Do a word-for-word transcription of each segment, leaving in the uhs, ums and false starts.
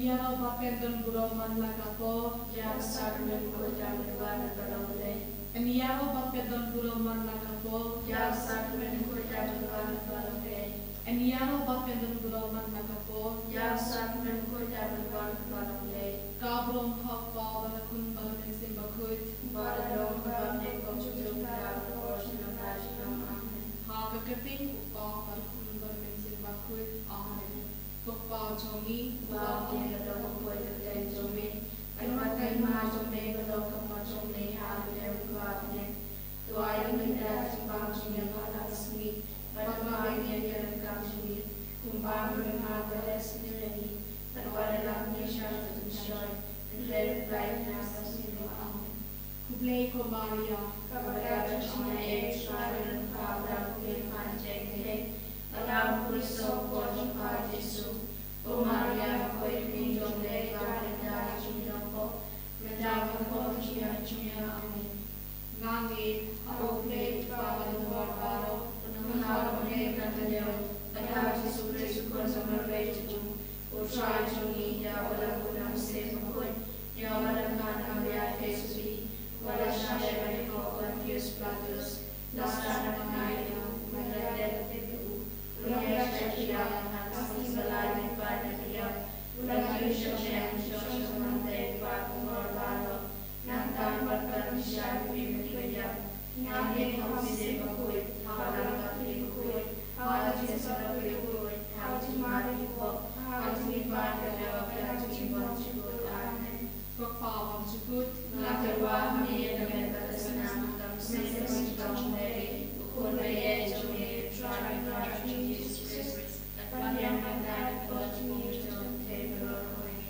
Ïaroh ba phin don burom man la ka pop. Ïa ka sakramen khuid jong U Trai ba long Blei. Ïaroh ba phin don burom man la ka pop. Ïa ka sakramen khuid jong U Trai ba long Blei. Ïaroh ba phin don burom man la ka pop. Ïa ka sakramen khuid jong U Trai ba long Blei. Ka burom ha U Kpa bad ha U Khun bad ha U Mynsiem Bakhuid. Ba la long kaba bha kumjuh mynta bad shaddei shaddei. Amen. Ha ka kyrteng U Kpa bad U Khun bad U Mynsiem Bakhuid. Amen. Ko Kpa jong ngi, uba ong ïa ka dei ka poi ka kyrteng jong me, ka don ka hima jong me, ka don ka mon jong me ha ka liang jong ka bneng. To ai ïa ngi da ka jingbam jong ngi ha kane ka sngi, bad to ai ïa ngi ïa ka kam jong ngi, kumba me ruh me la ai ïa ngi, bad wat ïalam ngi sha ka jingshoi, hynrei pynlait ïa ngi na ka sngi. Amen. Khublei ko Maria, kaba bha ka jingïeit, U Trai u don bad pha, pha dei kaba ïeit, bad u dei u khynnah jong pha Jisu. Ko Maria, ko Ïing jong U Blei, to ai ïa ngi da ka jingïarap, mynta bad ha ka por jong ngi. Amen. Nga ngeit ha U Blei Uba Bordor baroh, ha U Nongpynim Blei, bad ha U Jisu Khrist U Khun ba marwei jong U Trai jong ngi, ïa uba la kut na u Mynsiem Bakhuid, ïa uba la kha na ka Maria Theisotti, uba la shah leh ban ïakhoh u Pontius Pilatus, la sah na ka bnai, u la leit ha u, u la ïaishah ïa ka ha ka sngi ba lai lyngba na ka ïap, u la kiew sha shyieng, u la shong ha u tei u kpa jong ki bordor baroh. Nangta u la pynshai ha ka bynta ki baïap. Nga ngeit ha U Mynsiem Bakhuid, ha U Lam Katholik bakhuid, ha ka jingïasyrdoh bakhuid, ha ka jingmap ïa ki pop, ha ka jingim baroh, bad ha ka jingim bymjukut. Amen. Ko Kpa bymjukut, nga tyrwa ha me ïa ka met bad ka snam, ka mynsiem bad ka jingthoh jong U Blei, U Khun ba ïeit jong U Trai, U Trai jong ngi U Jisu Khrist, ban pynbiang na ka bynta ki pop jong ngi, jong phi baroh kawei.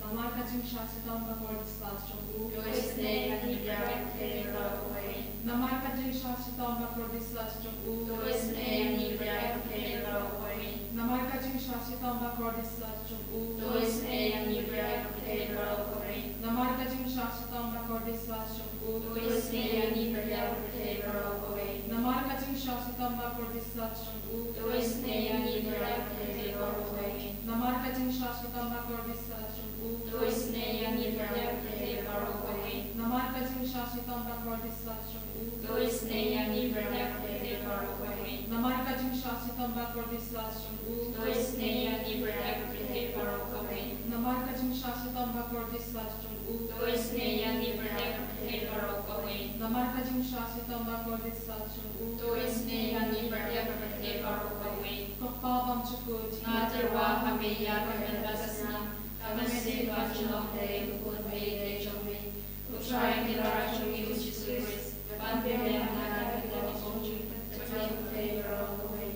Namar ka jingshah shitom bakordit slat jong U, to isynei ïa ngi bad ïa ka pyrthei baroh kawei. Namar ka jingshah shitom bakordit slat jong U, to isynei ïa ngi bad ïa ka pyrthei baroh kawei. Namar ka jingshah shitom bakordit slat jong U, to isynei ïa ngi bad ïa ka pyrthei baroh kawei. Namar ka jingshah shitom bakordit slat jong U, to isynei ïa ngi bad ïa ka pyrthei baroh kawei. Namar ka jingshah shitom bakordit slat jong U, to isynei ïa ngi bad ïa ka pyrthei baroh kawei. Namar ka jingshah shitom bakordit slat jong U, to isynei ïa ngi bad ïa ka pyrthei baroh kawei. Namar ka jingshah shitom bakordit slat jong U, to isynei ïa ngi bad ïa ka pyrthei baroh kawei. Namar ka jingshah shitom bakordit slat jong U, to isynei ïa ngi bad ïa ka pyrthei baroh kawei. Namar ka jingshah shitom bakordit slat jong U, to isynei ïa ngi bad ïa ka pyrthei baroh kawei. Namar ka jingshah shitom bakordit slat jong U, to isynei ïa ngi bad ïa ka pyrthei baroh kawei. Ko Kpa bymjukut, nga tyrwa ha me ïa ka met bad ka snam, ka mynsiem bymjukut jong U Blei U Khun ba ïeit jong Me, U Trai Kynrad jong ngi U Jisu Khrist, ban pynbiang na ka bynta ki pop jong ngi bad jong phi baroh kawei.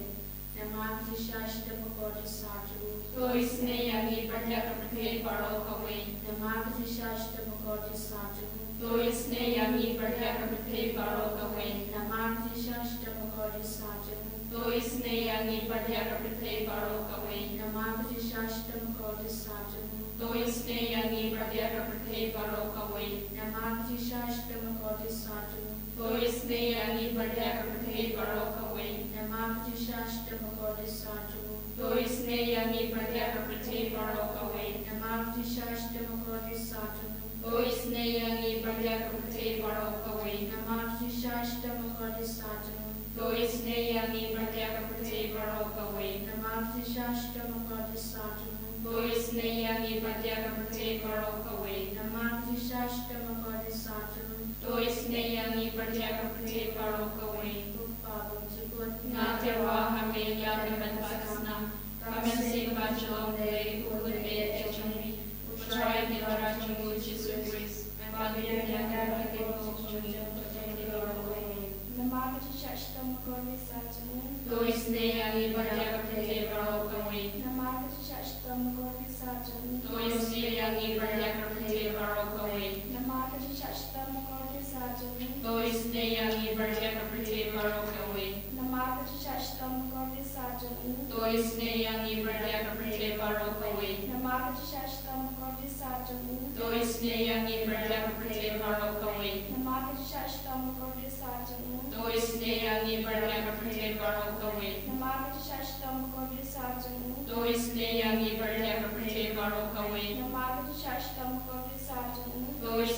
Namar ka jingshah shitom bakordit slat jong U, to isynei ïa ngi bad ïa ka pyrthei baroh kawei. Namar ka jingshah shitom bakordit slat jong U, to isynei ïa ngi bad ïa ka pyrthei baroh kawei. Namar ka jingshah shitom bakordit slat jong U, to isynei ïa ngi bad ïa ka pyrthei baroh kawei. Namar ka jingshah shitom bakordit slat jong U, to isynei ïa ngi bad ïa ka pyrthei baroh kawei. Namar ka jingshah shitom bakordit slat jong U, to isynei ïa ngi bad ïa ka pyrthei baroh kawei. Namar ka jingshah shitom bakordit slat jong U, to isynei ïa ngi bad ïa ka pyrthei baroh kawei. Namar ka jingshah shitom bakordit slat jong U, to isynei ïa ngi bad ïa ka pyrthei baroh kawei. Namar ka jingshah shitom bakordit slat jong U, to isynei ïa ngi bad ïa ka pyrthei baroh kawei. Namar ka jingshah shitom bakordit slat jong U, to isynei ïa ngi bad ïa ka pyrthei baroh kawei. Namar ka jingshah shitom bakordit slat jong U, to isynei ïa ngi bad ïa ka pyrthei baroh kawei. Ko Kpa bymjukut, nga tyrwa ha Me ïa ka met bad ka snam, ka mynsiem bymjukut jong U Blei U Khun ba ïeit jong Me, U Trai Kynrad jong ngi U Jisu Khrist, ban pynbiang na ka bynta ki pop jong ngi bad jong phi baroh kawei. Namar ka jingshah shitom bakordit slat jong U, to isynei ïa ngi bad ïa ka pyrthei baroh kawei. Namar ka jingshah shitom bakordit slat jong U, to isynei ïa ngi bad ïa ka pyrthei baroh kawei. Namar ka jingshah shitom bakordit slat jong U, to isynei ïa ngi bad ïa ka pyrthei baroh kawei. Namar ka jingshah shitom bakordit slat jong U, to isynei ïa ngi bad ïa ka pyrthei baroh kawei. Namar ka jingshah shitom bakordit slat jong U, to isynei ïa ngi bad ïa ka pyrthei baroh kawei. Namar ka jingshah shitom bakordit slat jong U, to isynei ïa ngi bad ïa ka pyrthei baroh kawei. Namar ka jingshah shitom bakordit slat jong U, to isynei ïa ngi bad ïa ka pyrthei baroh kawei.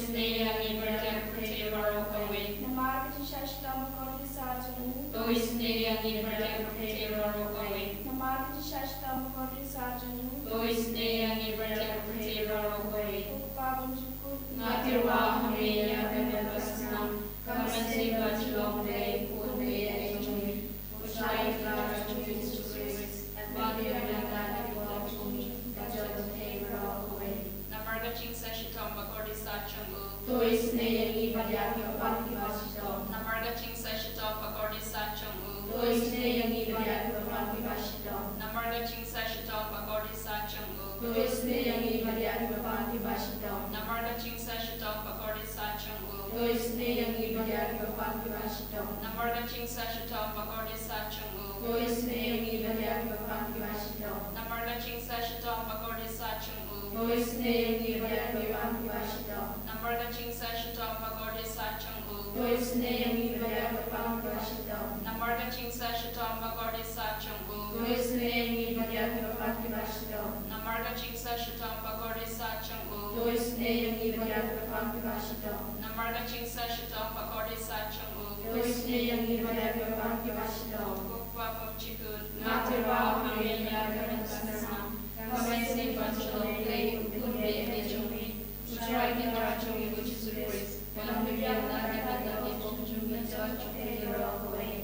Isynei ïa ngi bad ïa ka pyrthei baroh kawei. Namar ka jingshah shitom bakordit sah jong u. To isynei ïa ngi bad ïa ka pyrthei baroh kawei. Namar ka jingshah shitom bakordit sah jong u. To isynei ïa ngi bad ïa ka pyrthei baroh kawei. Ko Kpa bymjukut. Nga tyrwa ha me ïa kane ka snam. Ka mynsiem bajylliew Blei, khun baieit jong ngi. U Trai Kynrad jong ngi Jisu Khrist, wat ïa ïada ïa ki paw jong ngi, bad jong ka pyrthei baroh kawei. Namar ka jingshah shitom bakordit sah jong u. To isynei ïa ngi bad ïa kiba pan kiba shitom. Namar ka jingshah shitom bakordit sah jong u. To isynei ïa ngi bad ïa kiba pan kiba shitom. Namar ka jingshah shitom bakordit sah jong u. To isynei ïa ngi bad ïa kiba pan kiba shitom. Namar ka jingshah shitom bakordit sah jong u. To isynei ïa ngi bad ïa kiba pan kiba shitom. Namar ka jingshah shitom bakordit sah jong u. To isynei ïa ngi bad ïa kiba pan kiba shitom. Namar ka jingshah shitom bakordit sah jong u. To isynei ïa ngi bad ïa kiba pan kiba shitom. Namar ka jingshah shitom bakordit sah jong u. To isynei ïa ngi bad ïa kiba pan kiba shitom. Namar ka jingshah shitom bakordit sah jong u. To isynei ïa ngi bad ïa kiba pan kiba shitom. Namar ka jingshah shitom bakordit sah jong u. To isynei ïa ngi bad ïa kiba pan kiba shitom. Namar ka jingshah shitom bakordit sah jong u. To isynei ïa ngi bad ïa kiba pan kiba shitom. Ko Kpa bymjukut. Nga tyrwa ha me ïa kane ka snam. Ka mynsiem bajylliew Blei, khun baieit jong ngi. U Trai Kynrad jong ngi u Jisu Khrist. Wat ïa ïada ïa ki paw jong ngi, bad jong ka pyrthei baroh kawei.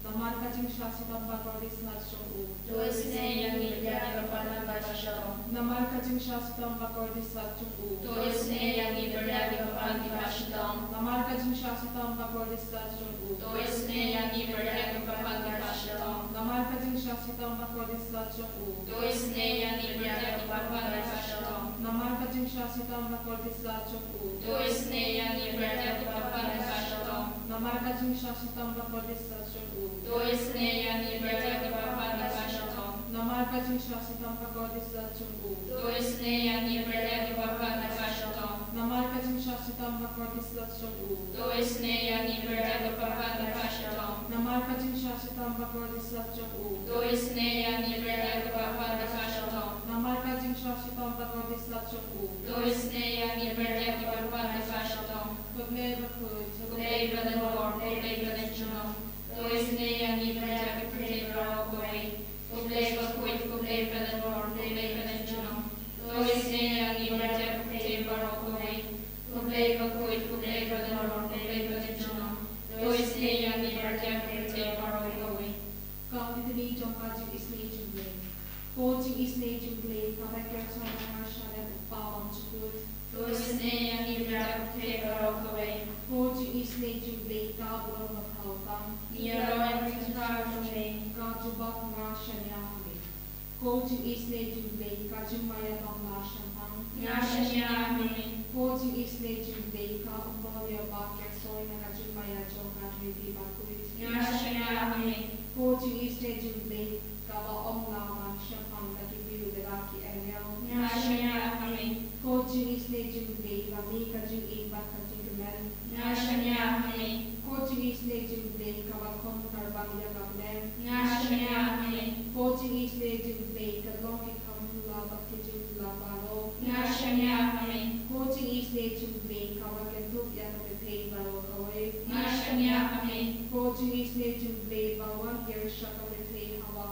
Namar ka jingshah shitom bakordit sah jong u. To isynei ïa ngi bad ïa kiba pan kiba shitom. Namar ka jingshah shitom bakordit sah jong u. To isynei ïa ngi bad ïa kiba pan kiba shitom. Namar ka jingshah shitom bakordit sah jong u. To isynei ïa ngi bad ïa kiba pan kiba shitom. Namar ka jingshah shitom bakordit sah jong u. To isynei ïa ngi bad ïa kiba pan kiba shitom. Namar ka jingshah shitom bakordit sah jong u. To isynei ïa ngi bad ïa kiba pan kiba shitom. Namar ka jingshah shitom bakordit sah jong u. To isynei ïa ngi bad ïa kiba pan kiba shitom. Namar ka jingshah shitom bakordit sah jong u. To isynei ïa ngi bad ïa kiba pan kiba shitom. Namar ka jingshah shitom bakordit sah jong u. To isynei ïa ngi bad ïa kiba pan kiba shitom. Namar ka jingshah shitom bakordit sah jong u. To isynei ïa ngi bad ïa kiba pan kiba shitom. Namar ka jingshah shitom bakordit sah jong u. To isynei ïa ngi bad ïa kiba pan kiba shitom. Ko Blei bakhuid. Ko Blei badonbor, ko Blei badonjunom. To isynei ïa ngi bad ïa ka pyrthei baroh kawei. Ko Blei bakhuid, ko Blei badonbor, ko Blei badonjunom. To isynei ïa ngi bad ïa ka pyrthei baroh kawei. Ko Blei bakhuid, ko Blei badonbor, ko Blei badonjunom. To isynei ïa ngi bad ïa ka pyrthei baroh kawei. Ka ktien jong ka jingisynei jong U Blei. Ko jingisynei jong U Blei, kaba kyrteng na nga sha lade, U Kpa bymjukut. To isynei ïa ngi bad ïa ka pyrthei baroh kawei. Ko jingisynei jong U Blei, ka burom ba khaw tam. Ïaroh ïa ka jingthaw jong me. Ka jubab, nga shaniah ha me. Ko jingisynei jong U Blei, ka jingmaïa bym lah shemphang. Nga shaniah ha me. Ko jingisynei jong U Blei, ka umphniang ba kyrteng na ka jingmaïa jong ka Trinity bakhuid. Nga shaniah ha me. Ko jingisynei jong U Blei, kaba ym lah ban shemphang da ki briew lane da ki angel. Nga shaniah ha me. Ko jingisynei jong U Blei, ba mih ka jingim bad ka jingkmen. Nga shaniah ha me. Ko jingisynei jong U Blei, kaba kham kyrpang ïa ka bneng. Nga shaniah ha me. Ko jingisynei jong U Blei, ka long ki kham hula bad ki jingla baroh. Nga shaniah ha me. Ko jingisynei jong U Blei, kaba kyntup ïa ka pyrthei baroh kawei. Nga shaniah ha me. Ko jingisynei jong U Blei, ba wan hiar sha ka pyrthei haba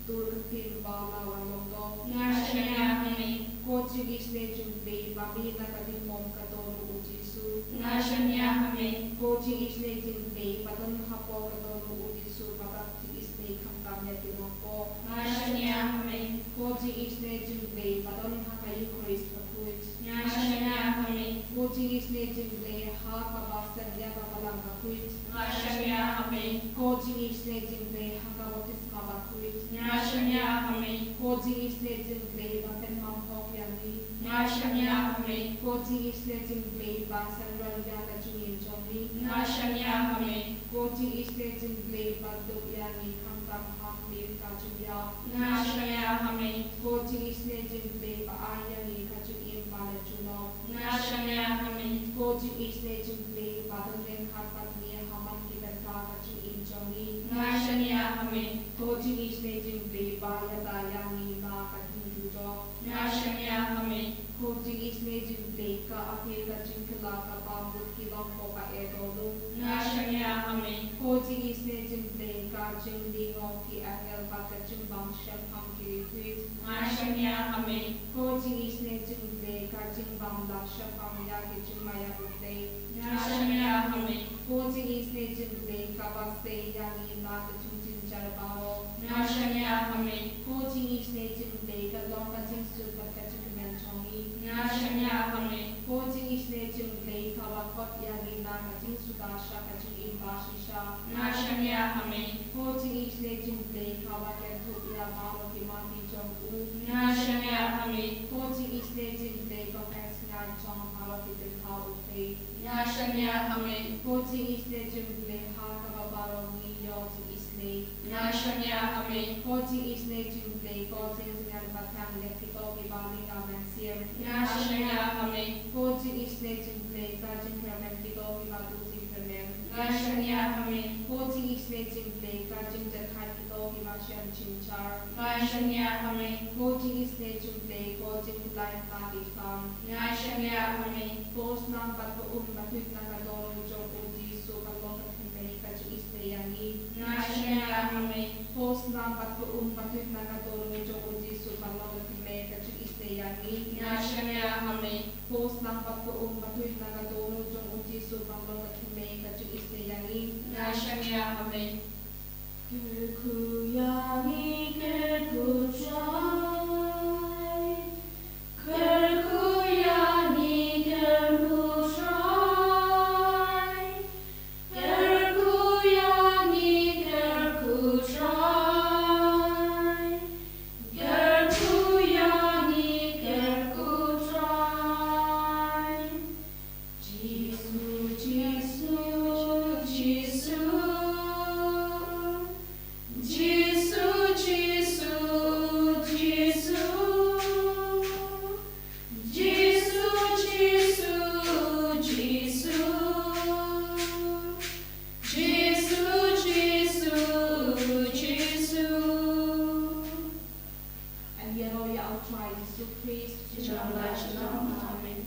dur ka ktien ba la wan long doh. Nga shaniah ha me. Ko jingisynei jong U Blei, ba mih na ka diengmom ka don U Jisu. Nga shaniah ha me. Ko jingisynei jong U Blei, ba don hapoh ka don U Jisu, ba dap jingisynei khamtam ïa ki nongpop. Nga shaniah ha me. Ko jingisynei jong U Blei, ba don ha ka Eukharist bakhuid. Nga shaniah ha me. Ko jingisynei jong U Blei, ha kaba seng ïa ka Balang bakhuid. Nga shaniah ha me. Ko jingisynei jong U Blei, ha ka baptisma bakhuid. Nga shaniah ha me. Ko jingisynei jong U Blei, ba pynmong hok ïa ngi. Nga shaniah ha me. Ko jingisynei jong U Blei, ba synran ïa ka jingim jong ngi. Nga shaniah ha me. Ko jingisynei jong U Blei, ba dup ïa ngi khamtam ha khmih ka jingïap. Nga shaniah ha me. Ko jingisynei jong U Blei, ba ai ïa ngi ka jingim ba la junom. Nga shaniah ha me. Ko jingisynei jong U Blei, ba don ryngkat bad ngi ha man ki bynta ka jingim jong ngi. Nga shaniah ha me. Ko jingisynei jong U Blei, ba ïada ïa ngi na ka jingduh. Nga shaniah ha me. Ko jingisynei jong U Ka appeal ka jingkylla ka bam lut ki long ko ka e dolu. Nga shaniah ha me. Ko jingisynei jong U Blei ka jinglyngngoh ki angel bad ka jingbym shemphang ki riewkhuid. Nga shaniah ha me. Ko jingisynei jong U Blei ka jingbym lah shemphang ïa ki jingma ïa U Blei. Nga shaniah ha me. Ko jingisynei jong U Blei kaba sei ïa ngi na ka jingjynjar baroh. Nga shaniah ha me. Ko jingisynei jong U Blei ka long ka jingsuk bad ka jingkmen jong ngi. Nga shaniah ha me. Ko jingisynei jong U Blei kaba khot ïa ngi na ka jingsuda sha ka jingim ba shisha. Nga shaniah ha me. Ko jingisynei jong U Blei kaba kynthup ïa baroh ki masi jong u. Nga shaniah ha me. Ko jingisynei jong U Blei kaba pynshai jong baroh ki jingthaw U Blei. Nga shaniah ha me. Ko jingisynei jong U Blei ha kaba baroh ngi ïoh jingisynei. Nga shaniah ha me. Ko jingisynei jong U Blei ko jingjynjar ba tang ïa kito kiba ri na mynsiem. Nga shaniah ha me. Ko jingisynei jong U Blei ka jingkyrmen kito kiba duh jingkyrmen. Nga shaniah ha me. Ko jingisynei jong U Blei ka jingjahthait kito kiba shem jynjar. Nga shaniah ha me. Ko jingisynei jong U Blei ko jingpyllait na ki khlam. Nga shaniah ha me. Ko snam bad ka um ba tuid na ka dohnud jong U Jisu ban long ka thymmei ka jingisynei ïa ngi. Nga shaniah ha me. Ko snam bad ka um ba tuid na ka dohnud jong U Jisu ban long ka thymmei ka jingisynei ïa ngi. Nga shaniah ha me. Ko snam bad ka um ba tuid na ka dohnud jong U Jisu ban long ka thymmei ka jingisynei ïa ngi. Nga shaniah ha me. Kyrkhu ïa ngi, kyrkhu Trai. Kyrkhu ïa ngi, kyrkhu Trai. Kyrkhu ïa ngi, kyrkhu Trai. Kyrkhu ïa ngi, kyrkhu Trai. Jisu, Jisu, Jisu. Jisu, Jisu, Jisu. Jisu, Jisu, Jisu. Jisu, Jisu, Jisu. Ngi ïaroh ïa U Trai Jisu Khrist. Shalom, shalom. Amen.